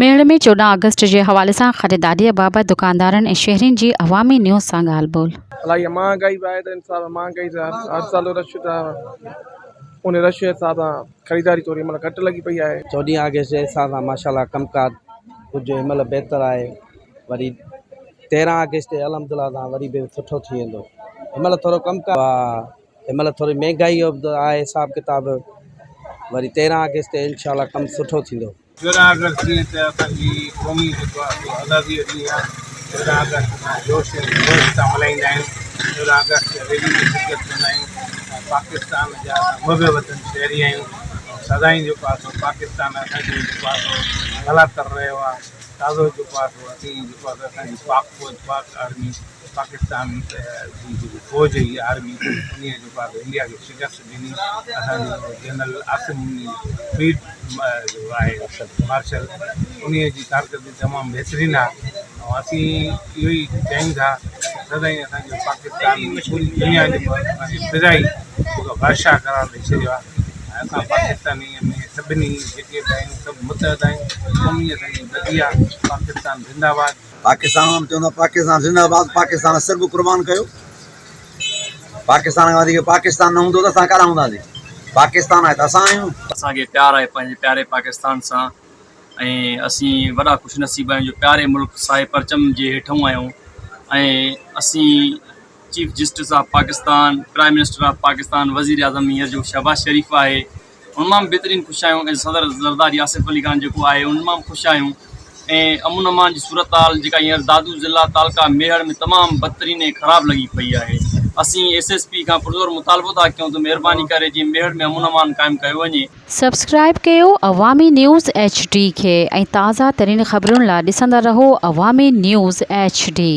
Mehar ۾ 14 August جي حوالي سان خريداريء بابت دڪاندارن ۽ شهرين جي عوامي نيوز سان ڳالهه ٻولهه. الائي مهانگائي به آهي ته انصاف مهانگائي سان هر سال رش ته ان رش جي حساب سان خريداري ٿوري مطلب گهٽ لڳي پئي آهي. چوڏهين آگسٽ جي حساب سان ماشاء الله ڪم ڪار ڪجهه هن مهل بهتر آهي وري تيرهن آگسٽ تي الحمد لله سان وري به سٺو ٿي ويندو هن مهل ٿورو ڪم ڪار هن مهل ٿوري مهنگائي جو به آهي حساب ڪتاب وري تيرهن آگسٽ تي انشاء الله ڪم سٺو ٿيندو. 14 آگسٽ جيئن ته اسان جي قومي جيڪو آهي سو آزادي جو ڏينهن آهي 14 آگسٽ اسان جوش ۽ خروش سان ملهائيندا آهيون 14 آگسٽ تي ريلي ۾ شرڪت ڪندا آهيون ۽ پاڪستان جا اسان محب وطن شهري آهيون ۽ سدائين جيڪو آهي سو پاڪستان اسان جو جيڪو آهي سو بالاتر رهيو آهي تازو جيڪو آهي سو اسين جيڪو آهي سو اسان جي پاڪ فوج پاڪ آرمي پاڪستان جي جيڪي فوج هئي آرمي انهيء جيڪو آهي سو انڊيا کي شڪست ڏني اسان جو جنرل عاصم منير فيلڊ جو آهي مارشل انهيء جي ڪارڪردگي تمام بهترين آهي ۽ اسين اهو ئي چاهيون ٿا ته سدائين اسان جو پاڪستان پوري دنيا جيڪو آهي اسان کي فضائي جيڪو بادشاهه قرار ڏئي ڇڏيو آهي ۽ اسان پاڪستاني ۾ سڀني جيڪي به آهيون سڀ متحد آهيون قومي اسان جي ٻڌي آهي پاڪستان زنده باد. پاڪستان وارن چوندا پاڪستان زنده باد پاڪستان سر به قربان ڪيو پاڪستان کان وڌيڪ پاڪستان نه هوندو ته اسان ڪاڏانهن هونداسين پاڪستان آهي ته اسان آهيون. اسان کي پيار آهي پنهنجي پياري پاڪستان سان ۽ اسين وڏا خوش نصيب آهيون جو پياري ملڪ سائي پرچم جي هيٺئون آهيون ۽ اسين chief justice of Pakistan prime minister of Pakistan وزير اعظم هينئر جو شهباز شريف آهي ان مان به بهترين خوش آهيون ۽ صدر زرداري آصف علي خان جيڪو آهي ان مان به خوش آهيون ۽ امن امان جي صورتحال جيڪا هينئر دادو ضلع تعلقه ميهڙ ۾ تمام بدترين ۽ خراب لڳي پئي آهي اسين ايس ايس پي کان پرزور مطالبو ٿا ڪيون ته مهرباني ڪري جيئن ميهڙ ۾ امن امان قائم ڪيو وڃي. سبسڪرائيب ڪيو عوامي نيوز ايڇ ڊي کي ۽ تازه ترين خبرن لا ڏسندا رهو عوامي نيوز ايڇ ڊي.